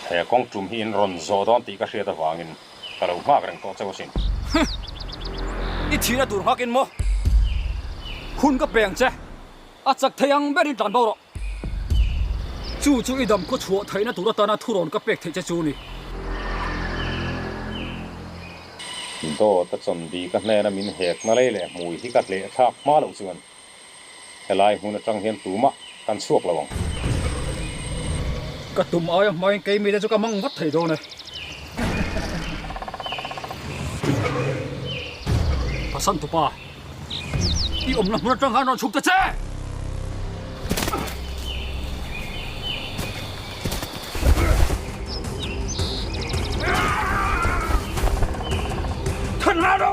He kawng tum hi in rawn zawh dawn tih ka hriat avangin ka lo nghak reng tawh cheu asin. Huh! I thihna tur nghakin maw? Hun ka peng che, a chak thei ang berin tlan bo rawh. Chu chu i dam khaw chhuah theihna tur atana thurawn ka pek theih che chu ni. Dawt a chawn bik a hnena min hekna lei leh hmui hi ka hleh thlak hma loh chuan helai hmun atang hian tumah kan chhuak lo ang. Ka tum aia hmain keimite chu ka mang vat thei dawn e. Pasant tupa, i awmna hmun atang khan rawn chhuk ta che! Than la ro!